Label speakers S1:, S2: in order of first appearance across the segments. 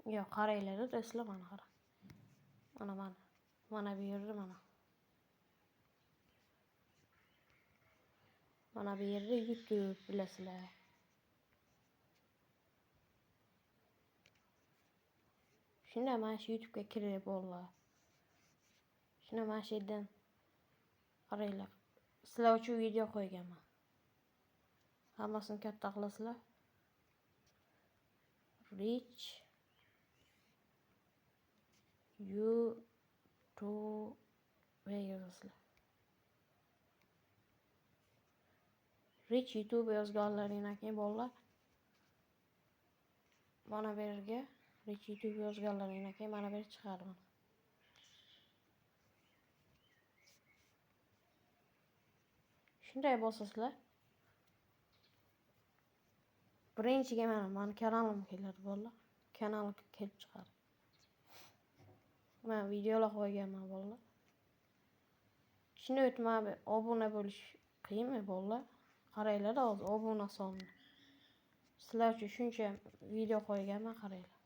S1: Yo'q, qaranglar do'stlar, mana qara. Mana mana. Mana bu yerda mana. Mana bu yerda YouTube bilasizlar. Shunda mana shu YouTube'ga kirib bolalar. Shunda mana shu yerdan qaranglar. Sizlar uchun video qo'yganman. Hammasini katta qilasizlar. Rich YouTube yozasizlar. Rich YouTube yozganlaringdan keyin bolalar mana bu yerga Rich YouTube yozganlaringdan keyin mana bu yer chiqadi mana. Shunday bosasizlar. Birinchiga mana kanalim keladi bolalar. Kanalim kelib chiqadi. Men videolar qo'yganman bolalar. Shuni o'tib mana obuna bo'lish qiyinmi bolalar? Qaranglar hozir obuna sonini. Sizlar uchun shuncha video qo'yganman, qaranglar.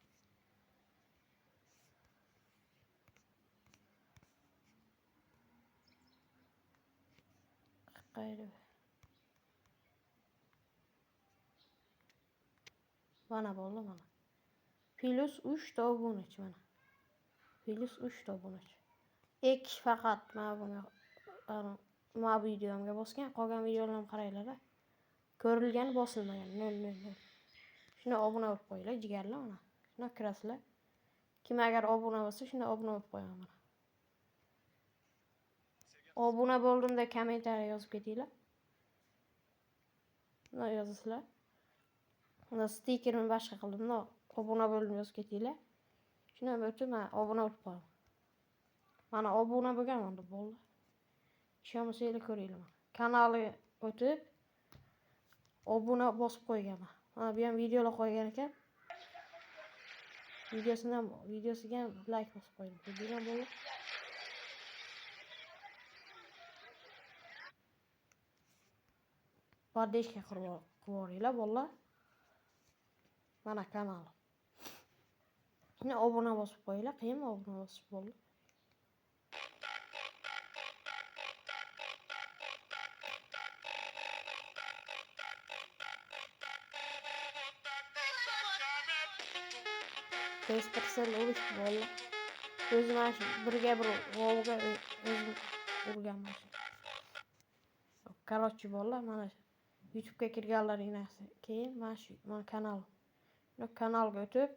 S1: Qayerda? Mana bolalar mana. Plus 3 ta obunachi mana. Plus 3 ta obunachi. 2 faqat mana bunga mana bu videomga bosgan, qolgan videolarimni qaranglar. Ko'rilgani bosilmagan 0 0 0. Shuni obuna bo'lib qo'yinglar, jigarlar mana. Shuna kirasizlar. Kim agar obuna bo'lsa, shunda obuna bo'lib qo'yaman mana. Obuna bo'ldim deb kommentariya yozib ketinglar. Buni yozasizlar. Unda stikerini boshqa qildim. Buni obuna bo'ldim yozib ketinglar. Shundan o'tib men obuna bo'lib qo'yaman. Mana obuna bo'lganman deb bo'ldi. Ishonmasanglar ko'ringlar mana. Kanali o'tib obuna bosib qo'yganman. Mana bu ham videolar qo'ygan ekan. Videosiga ham like bosib qo'ydim. Degan bo'ldi. Поддержка qilib yuboringlar bolalar. Mana kanal. Shuni obuna bosib qo'yinglar. Qiyinmi obuna bosib bo'ldi. Tez piksel urish bolalar. O'zim mana shu birga bir volga o'zim urganman. Короче bolalar mana YouTube'ga kirganlaringdan keyin mana shu mana kanal. Kanalga o'tib